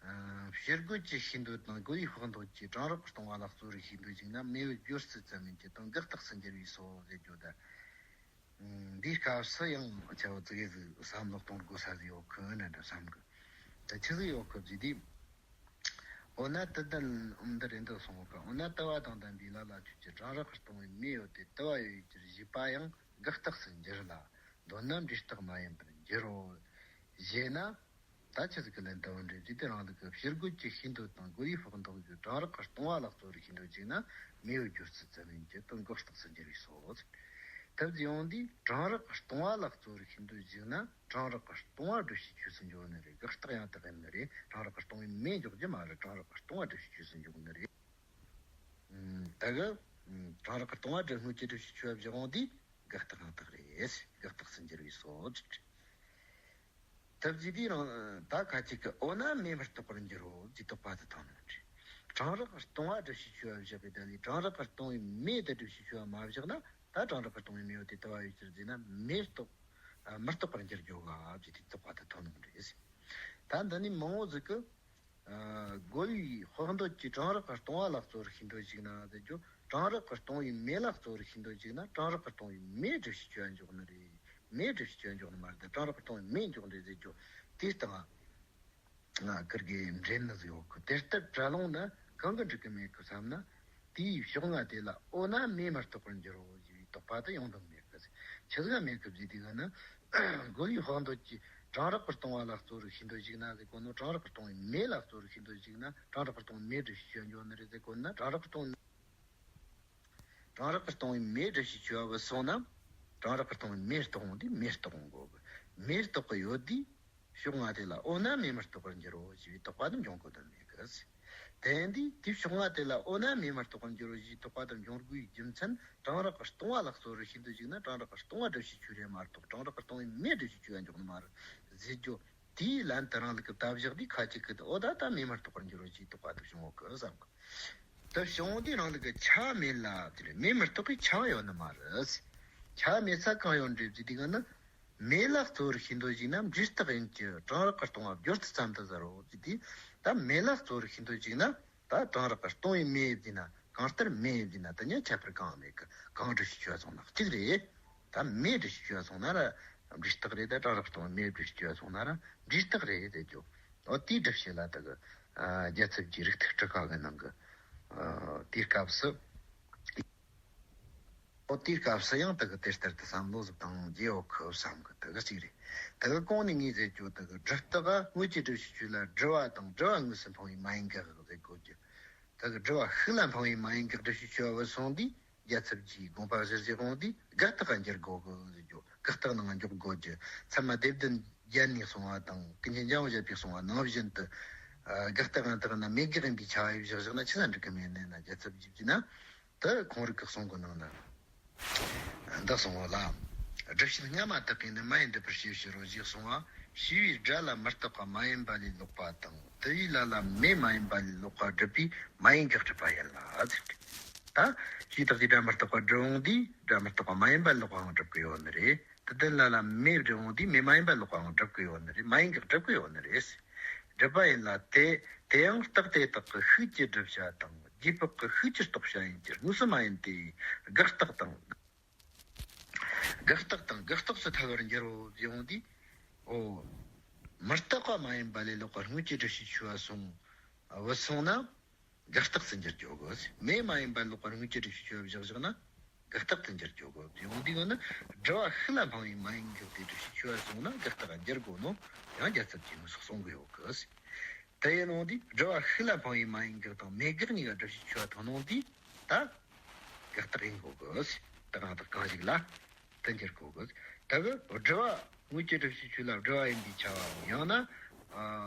ཨ། ཕྱིར་རྒོལ་གྱི་ཤེས་འདོད་དང་རྒོལ་བའི་དཔག་འདོད་ཀྱིས་གྲང་རེག་གི་ལྟུང་བ་ལ་རྩོད་རིགས་ཤེས་འདོད་བཅུག་ན་མེ་བའི་སྦྱོར་ཚུལ་ཙམ་ཡིན་གྱི་དོན་དགག་རྟགས་སུ་འགྱུར་བས་སོ་ཟེར་རྒྱུ་ད། འདིའི་སྐབས་སུ་ཡང་ཆ་བོ་ཙི་གེ་ཟིག་བསམ་བློ་གཏོང་དགོས་ས་ཟིག་ཡོད་ཁུ་ན་འདྲ་བསམ་གི། ད་ཆི་ཟིག་ཡོད་ཁུ་ཟེར་དུས། འོ་ན་དུ་ལྡན་འདི་རེད་འདུག་གསུངས་གི། འོ་ན་དུ་བ་དང་ལྡན་པའི་ལ་ལ་ཆོས་ཅན། གྲང་རེག་གི་ལྟུང་བའི་མེ་ཡོད་དེ་དུ་བ་ཡོད་ཡོད་ཀྱི་ཞེས་པ་ཡང་དགག་རྟགས་སུ་འགྱུར་ལ། མདོར་ན་འབྲས་རྟགས་མ་ཡིན་པར་འགྱུར་རོ། ཞེ་ན། ད་ཆི་ཟིག་གི་ལན་ལྟ་བུ་འདྲ་ཟིག་དེ་རང་ལུགས་ཀྱི་ཕྱིར་རྒོལ་གྱི་ཤེས་འདོད་དང་རྒོལ་བའི་དཔག་འདོད་ཀྱིས་གྲང་རེག་གི་ལྟུང་བ་ལ་རྩོད་རིགས་ཤེས་འདོད་བཅུག་ན་མེ་བའི་སྦྱོར་ཚུལ་ཙམ་ཡིན་གྱི་དོན་དགག་རྟགས་སུ་འགྱུར་བས་སོ། ཐབས་ཟིག་ཡོང་དུས་གྲང་རེག་གི་ལྟུང་བ་ལ་རྩོད་རིགས་ཤེས་འདོད་བཅུག་ན་གྲང་རེག་གི་ལྟུང་བ་སྒྲུབ་བྱའི་ཆོས་སུ་འཇོག་ནི་རེད། དགག་རྟགས་ཡང་དག་ཡིན་ནི་རེད། གྲང་རེག་གི་ལྟུང་བའི་མེ་འཇོག་རྒྱུ་མ་རེད། གྲང་རེག་གི་ལྟུང་བ་སྒྲུབ་བྱའི་ཆོས་སུ་འཇོག་ནི་རེད། ད་གི་གྲང་རེག་གི་ལྟུང་བ་སྒྲུབ་དངོས་ཀྱི་སྒྲུབ་བྱའི་ཆོས་བཞག་འོང་དུས། དགག་རྟགས་ཡང་དག་རེད། དགག་རྟགས་སུ་འགྱུར་བས་སོ། ཐབས་ཟིག་དེ་རང་ད་ཁ་ཅིག་གི་འོ་ན་མེ་མི་རྟོགས་པར་འགྱུར་རོ་ཅེས་དོགས་པ་དེ་བཏང་ནོ་རེད། གྲང་རེག་གི་ལྟུང་བ་སྒྲུབ་བྱའི་ཆོས་བཞག་པའི་ད་ལས་གྲང་རེག་གི་ལྟུང་བའི་མེ་དེ་སྒྲུབ་བྱའི་ཆོས་མ་བཞག་ན་ད་གྲང་རེག་གི་ལྟུང་བའི་མེ་ཡོད་དེ་དུ་བ་ཡོད་ཕྱིར་ཟེར་ན་མེ་རྟོགས། མི་རྟོགས་པར་འགྱུར་རྒྱུ་ག་ཅེས་དེ་དོགས་པ་དེ་བཏང་ནོ་རེད། ད་འདི་ནི་མང་བོ་ཟིག་གི། ཨ། རྒོལ་བའི་དཔག་འདོད་ཀྱིས་གྲང་རེག་གི་ལྟུང་བ་ལ་རྩོད་རིགས་ཤེས་འདོད་བཅུག་ན་ཟེར་རྒྱུ། གྲང་རེག་གི་ལྟུང་བའི་མེ་ལ་རྩོད་རིགས་ཤེས་འདོད་བཅུག་ན་གྲང་རེག་གི་ལྟུང་བའི་མེ་སྒྲུབ་བྱའི་ཆོས་འཇོག་ནི་རེད། མེ་སྒྲུབ་བྱའི་ཆོས་འཇོག་ནི་མ་རེད། གྲང་རེག་གི་ལྟུང་བའི་མེ་འཇོག་ནི་རེད་ཟེར་རྒྱུ། དེ་ལྟ་ང་ཁིར་གི་འདྲེན་ནི་ཟིག་ཡོད་གི། དེ་ལྟར་བྲལ་ལོང་ན་གང་གི་འགྲིག་གི་མེད་གི་བསམ་ན། དེའི་ཕྱོགས་སྔ་དེ་ལ་འོ་ན་མེ་མི་རྟོགས་པར་འགྱུར་རོ་ཞེས་པའི་དོགས་པ་དེ་ཡོང་དོན་མེད་གི། ཆི་ཟིག་མེད་གི་ཟེར་དུས་ག་ན། རྒོལ་བའི་དཔག་འདོད་ཀྱིས་གྲང་རེག་གི་ལྟུང་བ་ལ་རྩོད་རིགས་ཤེས་འདོད་བཅུག་ན་ཟེར་གོ་ནོ། གྲང་རེག་གི་ལྟུང་བའི་མེ་ལ་རྩོད་རིགས་ཤེས་འདོད་བཅུག་ན་གྲང་རེག་གི་ལྟུང་བའི་མེ་སྒྲུབ་བྱའི་ཆོས་འཇོག་ནི་རེད་ཟེར་གོ་ན། གྲང་རེག་གི་ལྟུང་། གྲང་རེག་གི་ལྟུང་བའི་མེ་སྒྲུབ་བྱའི་ཆོས་བུད་སོང་ན། གྲང་རེག་གི་ལྟུང་བའི་མེ་རྟོགས་འོང་དུས་མེ་རྟོགས་འོང་དགོས་གི། མེ་རྟོགས་གི་ཡོད་དུས། ཕྱོགས་སྔ་དེ་ལ་འོ་ན་མེ་མི་རྟོགས་པར་འགྱུར་རོ་ཞེས་པའི་དོགས་པ་དེ་འབྱུང་དགོས་དོན་མེད་གི། དེ་ཡིན་དུས་དེའི་ཕྱོགས་སྔ་དེ་ལ་འོ་ན་མེ་མི་རྟོགས་པར་འགྱུར་རོ་ཞེས་དོགས་པ་དེ་འབྱུང་དགོས་པའི་རྒྱུ་མཚན། གྲང་རེག་གི་ལྟུང་བ་ལ་རྩོད་རིགས་ཤེས་འདོད་བཅུག་ན་གྲང་རེག་གི་ལྟུང་བ་སྒྲུབ་བྱའི་ཆོས་རེད་མ་གཏོགས་གྲང་རེག་གི་ལྟུང་བའི་མེ་སྒྲུབ་བྱའི་ཆོས་ཡང་འཇོག་ནི་མ་རེད་ཟེར་རྒྱུ། དེའི་ལན་དེ་རང་ལུགས་ཀྱི་བཏབ་བཞག་དུས་ཁ་ཅིག་གི་འོ་ད་ད་མེ་མི་རྟོགས་པར་འགྱུར་རོ་ཞེས་དོགས་པ་དེ་བྱུང་ཡོད་གི་བསམ་གི། དེ་བྱུང་དུས་རང་ལུགས་ཀྱི་ཆ་མེད་ལ་དེ་རེད། མེ་མི་རྟོགས་པའི་ཆ་ཡོད་ནི་མ་རེད། ཆ་མེད་ས་གང་ཡོད་འདྲི་ཟེར་དུས་ག་ན། མེ་ལ་གཙོ་བོར་ཤེས་འདོད་བྱས་ན་འབྲས་རྟགས་ཡིན་གྱི། གྲང་རེག་གི་ལྟུང་བ་སྦྱོར་ཚུལ་ཙམ་དུ་ཟེར་རོ་ཟེར་དུས། ད་མེ་ལ་གཙོ་བོར་ཤེས་འདོད་བྱས་ན། ད་གྲང་རེག་གི་ལྟུང་བའི་མེ་ཡིན་ན། གང་ལྟར་མེ་ཡིན་ན་དེ་གཉིས་ཁྱད་པར་གང་མེད་གི། གང་སྒྲུབ་བྱེད་བྱས་སོང་ན་གཅིག་རེད། ད་མེ་སྒྲུབ་བྱེད་བྱས་སོང་ན་ར་འབྲས་རྟགས་རེད། ད་གྲང་རེག་གི་ལྟུང་བའི་མེ་སྒྲུབ་བྱེད་བྱས་སོང་ན་ར་འབྲས་རྟགས་རེད་ཟེར་རྒྱུ། འོ་དེའི་སྒྲུབ་བྱེད་ལ་དེ་གི་རྒྱལ་ཚབ་ཀྱི་རིགས་ཐིགས་ཊཱི་ཀ་གི་ནང་གི་དེའི་སྐབས་སུ། འོ་དེའི་སྐབས་སུ་ཡང་དེ་གི་དེ་ལྟར་དུ་བསམ་བློ་ཟིག་བཏང་རྒྱུ་ཡོད་གི་བསམ་གི། དེ་གི་གཅིག་རེད། དེ་གི་གོང་ནས་ངས་ཟེར་རྒྱུ་དེ་གི་སྒྲུབ་རྟགས་དངོས་ཀྱི་སྒྲུབ་བྱེད་ཆོས་ལ་སྒྲུབ་པ་དང་སྒྲུབ་པ་དངོས་སུ་འཕངས་པའི་མ་ཡིན་དགག་ཟེར་དགོས་རྒྱུ། དེ་གི་སྒྲུབ་པ་ཤུགས་ལ་འཕངས་པའི་མ་ཡིན་དགག་སྒྲུབ་བྱེད་ཆོས་པ་བུད་སོང་དུས། རྒྱལ་ཚབ་ཀྱིས་དགོངས་པ་གཞིར་བཞེས་འོང་དུས་དགག་རྟགས་འགྱུར་དགོས་གི་ཟེར་རྒྱུ། དགག་རྟགས་ནང་འཇོག་དགོས་རྒྱུ། ཚད་མ་སྡེ་བདུན་བརྒྱད་ནས་གསུངས་པ་དང་ཀུན་མཁྱེན་འཇམ་དབྱངས་བཞད་པས་གསུངས་པ་ནང་བཞིན་དུ། ཨ། དགག་རྟགས་ཡང་དག་ན་མེད་དགག་ཡིན་པའི་ཁྱབ་པ་ཡིས་བཞག་བཞག་ན་ཆི་ཟིག་འགྲིག་གི་མེད་ནས་ན། རྒྱལ་ཚབ་ཀྱིས་བགྱིས་ན། དེ་ཁོང་རིགས་ཀྱི་གསུང་གི་ནང་ན་འདི་གསུང་བ་ལ། སྒྲུབ་བྱེད་སྔ་མ་དག་གིས་ནི་མ་ཡིན་སྒྲུབ་པར་བྱའི་ཕྱིར་རོ་ཞེས་གསུངས་པ། བྱས་པའི་སྒྲ་ལ་མུ་སྟེགས་པ་མ་ཡིན་པ་ལས་ལོག་པ་དང་། དེ་བས་ལ་ལ་མེ་མ་ཡིན་པ་ལས་ལོག་པ་སྒྲུབ་པའི་མ་ཡིན་དགག་སྒྲུབ་པ་ཡིན་ལ་ཟེར། ད་བྱས་རྟགས་ཀྱི་སྒྲ་མུ་སྟེགས་པ་སྒྲུབ་འོང་དུས་སྒྲ་མུ་སྟེགས་པ་མ་ཡིན་པ་ལོག་པའང་སྒྲུབ་ཀྱི་ཡོད་ནི་རེད། དེ་དོན་ལ་ལ་མེ་སྒྲུབ་འོང་དུས་མེ་མ་ཡིན་པ་ལོག་པའང་སྒྲུབ་ཀྱི་ཡོད་ནི་རེད། མ་ཡིན་དགག་སྒྲུབ་ཀྱི་ཡོད་ནི་རེད། སྒྲུབ་པ་ཡིན་ལ་དེ། དེ་ཡང་རྟགས་དེ་དག་གི་ཤུགས་ཀྱི་བསྒྲུབ་བྱ་དང་རྗེས་དཔག་གི་ཤུགས་ཀྱི་རྟོགས་བྱ་ཡིན་གྱི། དངོས་སུ་མ་ཡིན་ཏེ། དགག་རྟགས་དང་། དགག་རྟགས་དང་དགག་རྟགས་སུ་ཐལ་བར་འགྱུར་རོ་ཡོང་དུས། འོ། མུ་སྟེགས་པ་མ་ཡིན་པ་ལས་ལོག་པར་དངོས་ཀྱི་སྒྲུབ་བྱེད་ཆོས་པ་སོང་བུད་སོང་ན། དགག་རྟགས་སུ་འགྱུར་རྒྱུ་གོ། མེ་མ་ཡིན་པ་ལོག་པར་དངོས་ཀྱི་སྒྲུབ་བྱེད་ཆོས་པ་བཞག་བཞག་ན། དགག་རྟགས་དེ་འགྱུར་རྒྱུ་གོ། ཡོང་དུས་ཡོད་ན། སྒྲུབ་པ་ཤུགས་ལ་འཕངས་པའི་མ་ཡིན་དགག་སྟེ་སྒྲུབ་བྱེད་ཆོས་པ་སོང་ན་དགག་རྟགས་འགྱུར་དགོས་ནོ། ཡང་རྒྱལ་ཚབ་ཀྱིས་དངོས་སུ་གསུང་གི་ཡོད་གི། དེ་ཡིན་ནོ་དུས་སྒྲུབ་པ་ཤུགས་ལ་འཕངས་པའི་མ་ཡིན་དགག་དང་མེད་དགག་གཉིས་ཀ་སྒྲུབ་བྱེད་ཆོས་པ་ཐོན་ནོ་དུས་ད་དགག་རྟགས་ཡིན་དགོས་གི། དག་རང་དག་གང་ཞིག་ལ་དེ་འགྱུར་དགོས་གི། ད་གི་སྒྲུབ་པ་དངོས་ཀྱི་སྒྲུབ་བྱེད་ཆོས་ལ་སྒྲུབ་པ་ཡིན་པའི་ཁྱབ་པའམ། ཡང་ན། ཨ།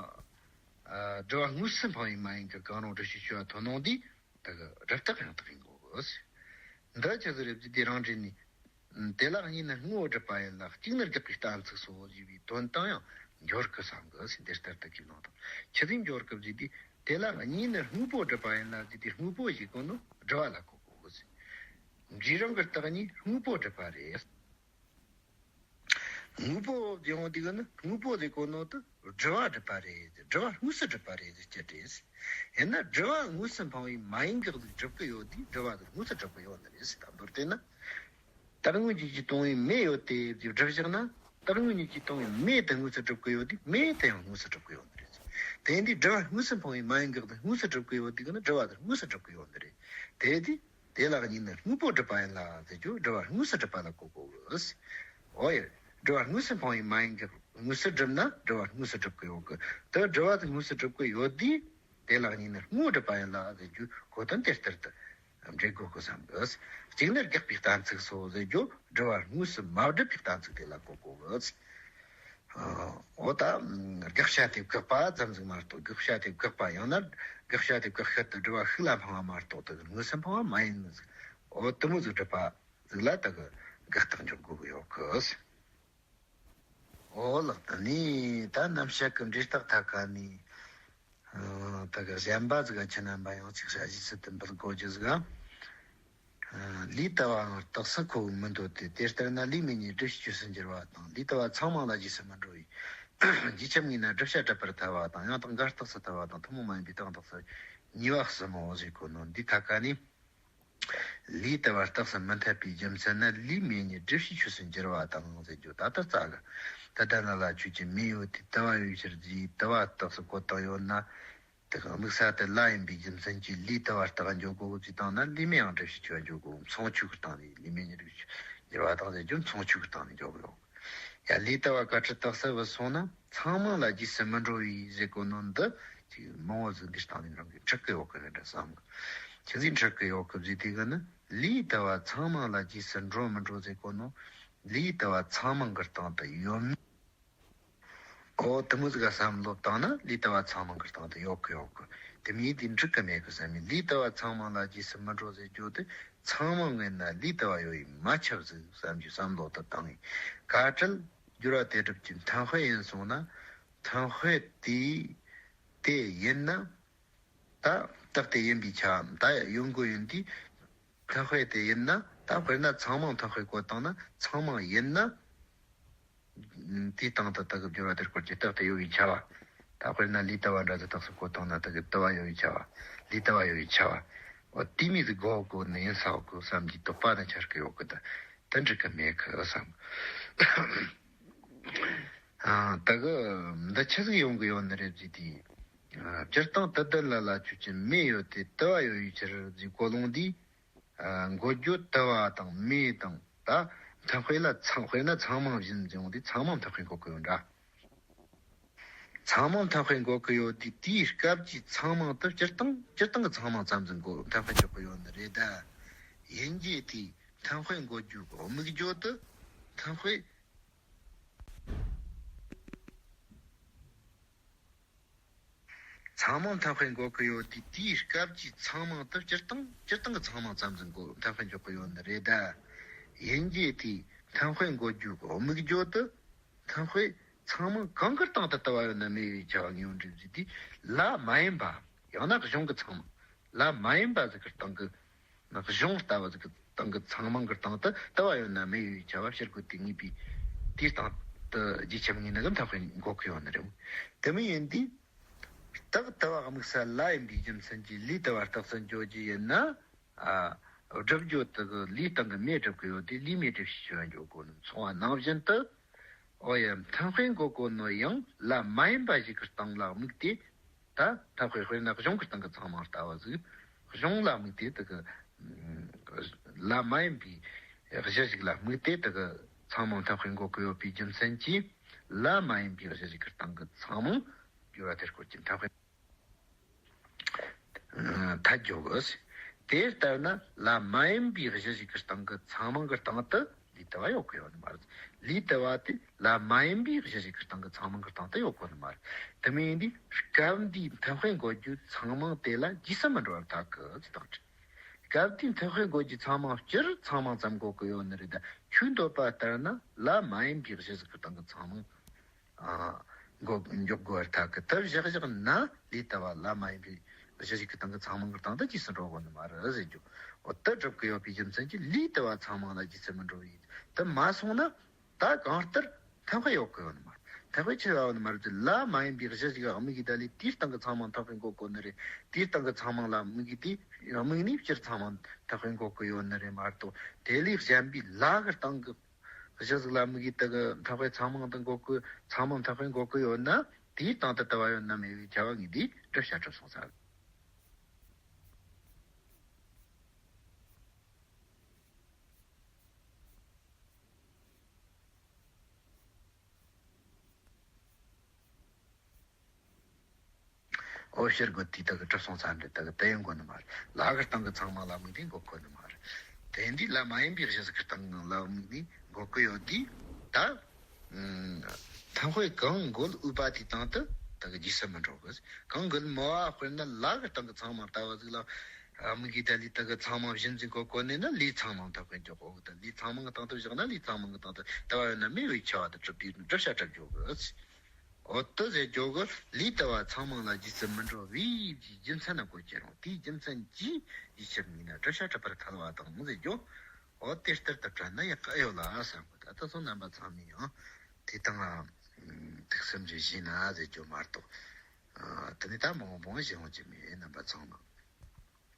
ཨ། སྒྲུབ་པ་དངོས་སུ་འཕངས་པའི་མ་ཡིན་དགག་གང་རུང་སྒྲུབ་བྱེད་ཆོས་པ་ཐོན་ནོ་དུས། དེ་གི་སྒྲུབ་རྟགས་ཡང་དག་ཡིན་དགོས་གི། འདི་ཆི་ཟིག་རེད་ཟེར་དུས་རང་འགྲེལ་ནས། དེ་ལ་གཉིས་ནི་དངོས་པོ་སྒྲུབ་པ་ཡིན་ལ་གཅིག་ནི་དགག་པའི་གཏན་ཚིགས་སོ་ཞེས་པའི་དོན་དང་ཡང་འབྱོར་གི་བསམ་གི་ཟེར། འདི་ལྟར་དུ་གི་ནང་དང་ཆི་ཟིག་འབྱོར་གི་ཟེར་དུས། དེ་ལ་གཉིས་ནི་དངོས་པོ་སྒྲུབ་པ་ཡིན་ལ་ཟེར་དུས་དངོས་པོ་ཞེས་གོ་ནོ་སྒྲུབ་པ་ལ་གོ་དགོས་གི་ཟེར། འབྲས་རང་གི་རྟགས་གཉིས་དངོས་པོ་སྒྲུབ་པ་རེད། དངོས་པོ་ཡོང་དུས་ནི་དངོས་པོ་ཟེར་གོ་ནོ་དེ་སྒྲུབ་པ་སྒྲུབ་པ་རེད། སྒྲུབ་པ་དངོས་སུ་སྒྲུབ་པ་རེད་ཟེར་རྒྱུ་རེད། ཡིན་ན་སྒྲུབ་པ་དངོས་སུ་འཕངས་པའི་མ་ཡིན་དགག་ཟིག་སྒྲུབ་ཀྱི་ཡོད་དུས་སྒྲུབ་པ་དེ་དངོས་སུ་སྒྲུབ་ཀྱི་ཡོད་ནི་རེད་ཟེར། ད་མདོར་བསྟན་ན། རྟག་དངོས་གཉིས་ཀྱིས་སྟོང་པའི་མེ་ཡོད་དེ་ཟེར་སྒྲུབ་བཞག་ན། རྟག་དངོས་གཉིས་ཀྱིས་སྟོང་པའི་མེ་དེ་དངོས་སུ་སྒྲུབ་ཀྱི་ཡོད་དུས་མེ་དེ་ཡང་དངོས་སུ་སྒྲུབ་ཀྱི་ཡོད་ནི་རེད་ཟེར། དེ་ཡིན་དུས་སྒྲུབ་པ་དངོས་སུ་འཕངས་པའི་མ་ཡིན་དགག་དེ་དངོས་སུ་སྒྲུབ་ཀྱི་ཡོད་དུས་ཀྱི་ནི་སྒྲུབ་པ་དེ་དངོས་སུ་སྒྲུབ་ཀྱི་ཡོད་ནི་རེད། དེ་དུས། དེ་ལ་གཉིས་ནི་དངོས་པོ་སྒྲུབ་པ་ཡིན་ལ་ཟེར་རྒྱུ་སྒྲུབ་པ་དངོས་སུ་སྒྲུབ་པ་ལ་གོ་དགོས་གི། འོ་ཡ། སྒྲུབ་པ་དངོས་སུ་འཕངས་པའི་མ་ཡིན་གྱི་དངོས་སུ་སྒྲུབ་ན་སྒྲུབ་པ་དངོས་སུ་སྒྲུབ་ཀྱི་ཡོད་གི། དེ་སྒྲུབ་པ་དེ་དངོས་སུ་སྒྲུབ་ཀྱི་ཡོད་དུས། དེ་ལ་གཉིས་ནི་དངོས་པོ་སྒྲུབ་པ་ཡིན་ལ་ཟེར་རྒྱུ་གོ་དོན་དེ་ལྟར་དུ་འགྲེལ་དགོས་གི་བསམ་གི། གཅིག་ནི་དགག་པའི་གཏན་ཚིགས་སོ་ཟེར་རྒྱུ་སྒྲུབ་པ་དངོས་སུ་མ་སྒྲུབ་པའི་གཏན་ཚིགས་དེ་ལ་གོ་དགོས་གི། འོ་ད། དགག་བྱ་དེ་བཀག་པ་ཙམ་ཟིག་མ་གཏོགས། དགག་བྱ་དེ་བཀག་པ་ཡང་ན། དགག་བྱ་དེ་བཀག་ཤུལ་དུ་སྒྲུབ་པ་ཤུགས་ལ་འཕངས་པ་མ་གཏོགས་དེ་དངོས་སུ་འཕངས་པ་མ་ཡིན་ནི་ཟིག་འོ་དེ་མོ་ཟིག་སྒྲུབ་པ་ཟིག་ལ་དེ་གི་དགག་རྟགས་འཇོག་དགོས་གི་ཡོད་གི། འོ་ལགས། ད་ནི་ད་རྣམ་བཤད་གི་འབྲས་རྟགས་ཐད་ཀ་ནས། ཨ། ད་གི་གཞན་པ་ཟིག་ག་ཁྱེད་རྣམ་པ་ཡང་ཅིག་བྱ་ཞིབ་སུ་དུ་འབུལ་དགོས་རྒྱུ་ཟིག་ག་ལས་ལྟ་བའང་རྟགས་སུ་ཁོ་བོས་མི་འདོད་དེ། དེ་ལྟར་ན་ལས་མེད་ཉིད་སྒྲུབ་བྱའི་ཆོས་སུ་འགྱུར་བ་དང་། ལས་ལྟ་བ་ཚང་མང་ལ་རྗེས་སུ་མི་འགྲོ་བས། རྗེས་ཁྱབ་ངེས་ན་བསྒྲུབ་བྱ་གྲུབ་པར་ཐལ་བ་དང་། ཡང་དག་འགལ་རྟགས་སུ་ཐལ་བ་དང་། ཐུན་མོང་མ་ཡིན་པའི་རྟགས་འདོགས་སུ་ཉེས་པ་གསུམ་མོ་ཟེར་གོ་ནོ་འདི་ཐད་ཀ་ནས། ལས་ལྟ་བ་རྟགས་སུ་མི་འཐད་པའི་རྒྱུ་མཚན་ནི་ལས་མེད་ཉིད་སྒྲུབ་བྱའི་ཆོས་སུ་འགྱུར་བ་དང་ཟེར་རྒྱུ་ད་ལྟ་རྩ་གི། ད་ལྟ་ན་ལ་ཆོས་ཅན་མེ་ཡོད་དེ་དུ་བ་ཡོད་ཕྱིར་ཟེར་དུ་བ་རྟགས་སུ་བཀོད་བཏང་ཡོད་ན། དེ་གི་དམིགས་ས་དེ་ལ་ཡིན་པའི་རྒྱུ་མཚན་གྱིས་ལས་ལྟ་བ་རྟགས་འཇོག་དགོས་གི་ཟེར་བཏང་ན། ལས་མེད་ཡང་སྒྲུབ་བྱའི་ཆོས་འཇོག་དགོས། མཚུངས་ཆོས་ཀྱི་སྟེང་ནས། ལས་མེད་ཉིད་སྒྲུབ་བྱའི་ཆོས་འགྱུར་བ་དང་ཟེར་རྒྱུ་མཚུངས་ཆོས་ཀྱི་སྟེང་ནས་འཇོག་གི་ཡོད། ཡ། ལས་ལྟ་བ་བཀའ་ཁྲིད་རྟགས་སུ་བུད་སོང་ན་ཚང་མང་ལ་རྗེས་སུ་མི་འགྲོ་བས་ཟེར་གོ་ནོ་འདི་ཅིག་མང་བོ་ཟིག་འདི་སྟེང་ནས་རང་གིས་འཁྲིད་གི་ཡོད་གི་རེད་འདྲ་བསམ་གི། ཆི་ཟིག་འཁྲིད་གི་ཡོད་གི་ཟེར་དུས་གི་ནི། ལས་ལྟ་བ་ཚང་མང་ལ་རྗེས་སུ་འགྲོ་མི་འགྲོ་ཟེར་གོ་ནོ། ལས་ལྟ་བ་ཚང་མང་གི་སྟེང་དུ་ཡོད་མེད། ཨོ་དེ་མོ་ཟིག་ག་བསམ་བློ་བཏང་ན་ལས་ལྟ་བ་ཚང་མང་གི་སྟེང་དུ་ཡོད་གི་ཡོད་གི། དེ་མིན་དེ་འགྲིག་གི་མེད་གི་བསམ་མི། ལས་ལྟ་བ་ཚང་མང་ལ་རྗེས་སུ་མི་འགྲོ་ཟེར་རྒྱུ་དེ་ཚང་མང་ངན་ན་ལས་ལྟ་བ་ཡོད་ཡིན་མ་ཁྱབ་ཟིག་བསམ་རྒྱུ་བསམ་བློ་དེ་བཏང་ཡིན། བཀའ་ཁྲིད་སྦྱོར་བ་དེ་སྒྲུབ་ཀྱི་མཐུན་དཔེ་ཡིན་སོང་ན། མཐུན་དཔེ་དེ་དེ་ཡིན་ན། ད་རྟགས་དེ་ཡིན་པའི་ཆ་ད་ཡོང་དགོས་ཡིན་དུས། མཐུན་དཔེ་དེ་ཡིན་ན། ད་དཔེར་ན་ཚང་མང་མཐུན་དཔེ་བཀོད་བཏང་ན་ཚང་མང་ཡིན་ན། དེའི་སྟེང་དུ་དེ་གི་སྦྱོར་བ་དེར་སྐོར་གྱི་རྟགས་དེ་ཡོད་པའི་ཁྱབ་པ། ད་དཔེར་ན་ལུས་ལྟ་བ་འདྲ་ཟིག་རྟགས་སུ་བཀོད་བཏང་ན་དེ་གི་ལྟ་བ་ཡོད་པའི་ཁྱབ་པ། ལུས་ལྟ་བ་ཡོད་པའི་ཁྱབ་པ། འོ་དེ་མོ་ཟིག་གོ་གོ་ནི་ཡིན་ས་གོ་བསམ་གྱི་དོགས་པ་ནི་འཆར་གི་ཡོད་གི། ད་དེ་འགྲིག་གི་མེད་གི་བསམ། ཨ། ད་གི་འདི་ཆི་ཟིག་ཡོང་གི་ཡོད་ནི་རེད་ཟེར་དུས། ཨ། སྤྱིར་བཏང་དུ་དེ་ལ་ལ་ཆོས་ཅན། མེ་ཡོད་དེ་དུ་བ་ཡོད་པའི་ཕྱིར་ཟེར་གོ་ལོང་འདི། ཨ། འགོད་རྒྱུ་དུ་བ་དང་མེ་དང་། ད་མཐུན་དཔེ་ལ་ཚང་། དཔེར་ན་ཚང་མང་བཞིན་ཟེར་ཡོང་དུས་ཚང་མང་མཐུན་དཔེ་འགོད་གི་ཡོད་འདྲ། ཚང་མང་མཐུན་དཔེ་འགོད་གི་ཡོད་དུས། དེའི་སྐབས་ཀྱི་ཚང་མང་དེ་སྤྱིར་བཏང་སྤྱིར་བཏང་གི་ཚང་མང་ཙམ་ཟིག་འགོད། མཐུན་དཔེ་འཇོག་གི་ཡོད་ནི་རེད་ད། ཡིན་རྒྱུ་དེ་མཐུན་དཔེ་འགོད་རྒྱུ་གི་དམིགས་རྒྱུ་དེ་མཐུན་དཔེ། ཚང་མང་མཐུན་དཔེ་འགོད་གི་ཡོད་དུས། དེའི་སྐབས་ཀྱི་ཚང་མང་དེ་སྤྱིར་བཏང་སྤྱིར་བཏང་གི་ཚང་མང་ཙམ་ཟིག་འགོད། མཐུན་དཔེ་འཇོག་གི་ཡོད་ནི་རེད་ད། ཡིན་རྒྱུ་དེ་མཐུན་དཔེ་འགོད་རྒྱུ་གི་དམིགས་རྒྱུ་དེ་མཐུན་དཔེ་ཚང་མང་གང་གི་སྟེང་དུ་དུ་བ་ཡོད་ན་མེ་ཡོད་པའི་ཁྱབ་པ་ངེས་པར་འགྲུབ་ཟེར་དུས། ལ་མ་ཡིན་པ། ཡང་ན་གཞུང་གི་ཚང་མང་། ལ་མ་ཡིན་པ་ཟིག་གི་སྟེང་གི། གཞུང་ལྟ་བུ་ཟིག་གི་སྟེང་གི་ཚང་མང་གི་སྟེང་དུ་དུ་བ་ཡོད་ན་མེ་ཡོད་པའི་ཁྱབ་པ་ཕྱིར་འགོད་དེ་ངེས་པའི། དེའི་སྟེང་དུ་རྗེས་ཁྱབ་ངེས་ནི་གི་མཐུན་དཔེ་འགོད་གི་ཡོད་ནི་རེད། དེ་མོ་ཡིན་དུས། རྟགས་དུ་བ་དམིགས་བསལ་ལ་ཡིན་པའི་རྒྱུ་མཚན་གྱིས་ལུས་དུ་བ་རྟགས་སུ་འཇོག་རྒྱུ་ཡིན་ན། ཨ། སྒྲུབ་རྒྱུ་དེ་གི་ལུས་སྟེང་གི་མེ་སྒྲུབ་གི་ཡོད་དུས། ལུས་མེ་སྒྲུབ་བྱས་ཞེས་པ་འཇོག་དགོས་ནི། མཚུངས་པ་ནང་བཞིན་དུ། འོ་ཡ། མཐུན་དཔེ་འགོད་གོ་ནོ་ཡང་ལ་མ་ཡིན་པ་ཞིག་གི་སྟེང་ལ་དམིགས་ཏེ། ད་མཐུན་དཔེ་དཔེར་ན་གཞུང་གི་སྟེང་གི་ཚང་མང་ལྟ་བུ་ཟིག་གཞུང་ལ་དམིགས་ཏེ་དེ་གི། ལ་མ་ཡིན་པའི་གཞི་ཞིག་ལ་དམིགས་ཏེ་དེ་གི་ཚང་མང་མཐུན་དཔེ་འགོད་གི་ཡོད་པའི་རྒྱུ་མཚན་གྱིས། ལ་མ་ཡིན་པའི་གཞི་ཞིག་གི་སྟེང་གི་ཚང་མང་སྦྱོར་བ་དེར་སྐོར་གྱི་མཐུན་དཔེ། ཐལ་འགྱོ་གི། དེ་ལྟར་ན་ལ་མ་ཡིན་པའི་གཞི་ཞིག་གི་སྟེང་གི་ཚང་མང་གི་སྟེང་དུ་ལུས་དུ་བ་ཡོད་གི་ཡོད་ནི་མ་རེད། ལུས་དུ་བ་དེ་ལ་མ་ཡིན་པའི་གཞི་ཞིག་གི་སྟེང་གི་ཚང་མང་གི་སྟེང་དུ་ཡོད་གོ་ནི་མ་རེད། དེ་མིན་འདི་སྐབས་འདིའི་མཐུན་དཔེ་འགོད་རྒྱུའི་ཚང་མང་དེ་ལ་རྗེས་སུ་མི་འགྲོ་བར་ཐལ་གི་ཟེར་དང་། སྐབས་འདིའི་མཐུན་དཔེ་འགོད་རྒྱུའི་ཚང་མང་སྤྱིར་ཚང་མང་ཙམ་འགོད་གི་ཡོད་ནི་རེད། ད་ཁྱོད་འདོད་པ་ལྟར་ན་ལ་མ་ཡིན་པའི་གཞི་ཞིག་གི་སྟེང་གི་ཚང་མང་། ཨ། འགོད་འཇོག་དགོས་པར་ཐལ་གི། དེ་བཞག་བཞག་ན་ལུས་དུ་བ་ལ་མ་ཡིན་པའི་གཞི་ཞིག་གི་སྟེང་གི་ཚང་མང་གི་སྟེང་དུ་རྗེས་སུ་འགྲོ་དགོས་ནི་མ་རེད་ཟེར་རྒྱུ། འོ་དེ་སྒྲུབ་གི་ཡོད་པའི་རྒྱུ་མཚན་གྱིས་ལུས་དུ་བ་ཚང་མང་ལ་རྗེས་སུ་མི་འགྲོ་བའི། དེ་མ་སོང་ན་ད་གང་ལྟར་མཐུན་དཔེ་ཡོད་གི་ཡོད་ནི་མ་རེད། མཐུན་དཔེ་ཆི་ཡོད་ནི་མ་རེད་ཟེར། ལ་མ་ཡིན་པའི་གཞི་ཞིག་དམིགས་ཀྱི་ད་ལས་དེའི་སྟེང་གི་ཚང་མང་མཐུན་དཔེ་འགོད་དགོས་ནི་རེད། དེའི་སྟེང་གི་ཚང་མང་ལ་དམིགས་ཀྱི་དེ་དམིགས་ནས་སྤྱིར་ཚང་མང་མཐུན་དཔེ་འགོད་གི་ཡོད་ནི་རེད་མ་གཏོགས། དེ་ལས་གཞན་པའི་ལ་གི་སྟེང་གི་གཞི་ཟིག་ལ་དམིགས་ཀྱི་དེ་གི་མཐའ་དཔེ་ཚང་མང་དུ་འགོད་གི། ཚང་མང་མཐའ་དཔེ་འགོད་གི་ཡོད་ན། དེའི་སྟེང་དུ་དུ་བ་ཡོད་ན་མེད་པའི་ཁྱབ་པ་ངེས་དེ་གྲུབ་བྱ་གྲུབ་སོང་ས་རེད། འོ་ཕྱིར་འགོད་དེ་དག་གི་གྲུབ་སོང་ཙམ་རེད། དག་གི་དེ་ཡང་འགོད་ནི་མ་རེད། ལ་གི་སྟེང་གི་ཚང་མ་ལ་དམིགས་ཏེ་འགོད་དགོས་ནི་མ་རེད། དེ་འདི་ལ་མ་ཡིན་པའི་གཞི་ཟིག་གི་སྟེང་ལ་དམིགས་ནས་འགོད་གི་ཡོད་དུས། ད་ཐང་དཔེ་གང་འགོད་འོས་པ་དེའི་སྟེང་དུ་དག་གི་རྗེས་སུ་མི་འགྲོ་གི། གང་འགོད་མོ་བ་དཔེར་ན་ལ་གི་སྟེང་གི་ཚང་མ་ལྟ་བུ་ཟིག་ལ་དམིགས་ཀྱི་ད་ལས་དག་གི་ཚང་མ་བཞིན་ཟིག་འགོད་གོ་ནས་ན། ལས་ཚང་མ་ཐག་གི་འཇོག་འོ་ད་ལས་ཚང་མ་གི་སྟེང་དུ་བཞག་ན། ལས་ཚང་མ་གི་སྟེང་དུ་དུ་བ་ཡོད་ན་མེད་པའི་ཁྱབ་པ་དེ་གྲུབ་དུས་གྲུབ་བྱ་གྲུབ་འཇོག་གི། འོ་དེ་ཟེར་རྒྱུ་གི་ལས་ལྟ་བ་ཚང་མང་ལ་རྗེས་སུ་མི་འགྲོ་བའི་རྒྱུ་མཚན་ན་གོ་ཁྱེར་རུང་། དེའི་རྒྱུ་མཚན་གྱིས་རྗེས་ཁྱབ་ངེས་ན་གྲུབ་བྱ་གྲུབ་པར་ཐལ་བ་དང་ཟེར་རྒྱུ། འོ་དེ་ལྟར་དུ་དྲན་ན་ཡག་གི་ཨེ་ཡོད་ལ་བསམ་གི། ད་ལྟ་སོང་རྣམ་པ་ཚང་མས་ཡང་དེ་དང་ཐུགས་བསམ་རེ་བཞེས་ན་ཟེར་རྒྱུ་མ་གཏོགས། ཨ། དེ་ནས་ད་མང་པོ་བཞེས་འོང་རྒྱུ་མེད། རྣམ་པ་ཚང་མ།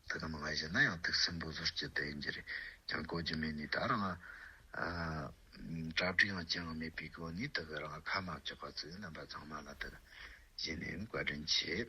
དེ་ག་མང་ང་བཞིན་ན་ཡང་ཐུགས་སུན་པོ་ཟོར་གྱི་དེ་ཡིན་གྱི་རེད། ཀྱང་གོ་རྒྱུ་མེད་ནི། ད་རང་ཨ་གྲ་སྒྲིག་ཡང་ཅང་མེད་པའི་སྒོ་ནས་དེ་ག་རང་ཁ་མ་བཅག་པ་ཚོས་རྣམ་པ་ཚང་མ་ལ་དེ་ག་བཞིན་ནས་བཀའ་དྲིན་ཆེ།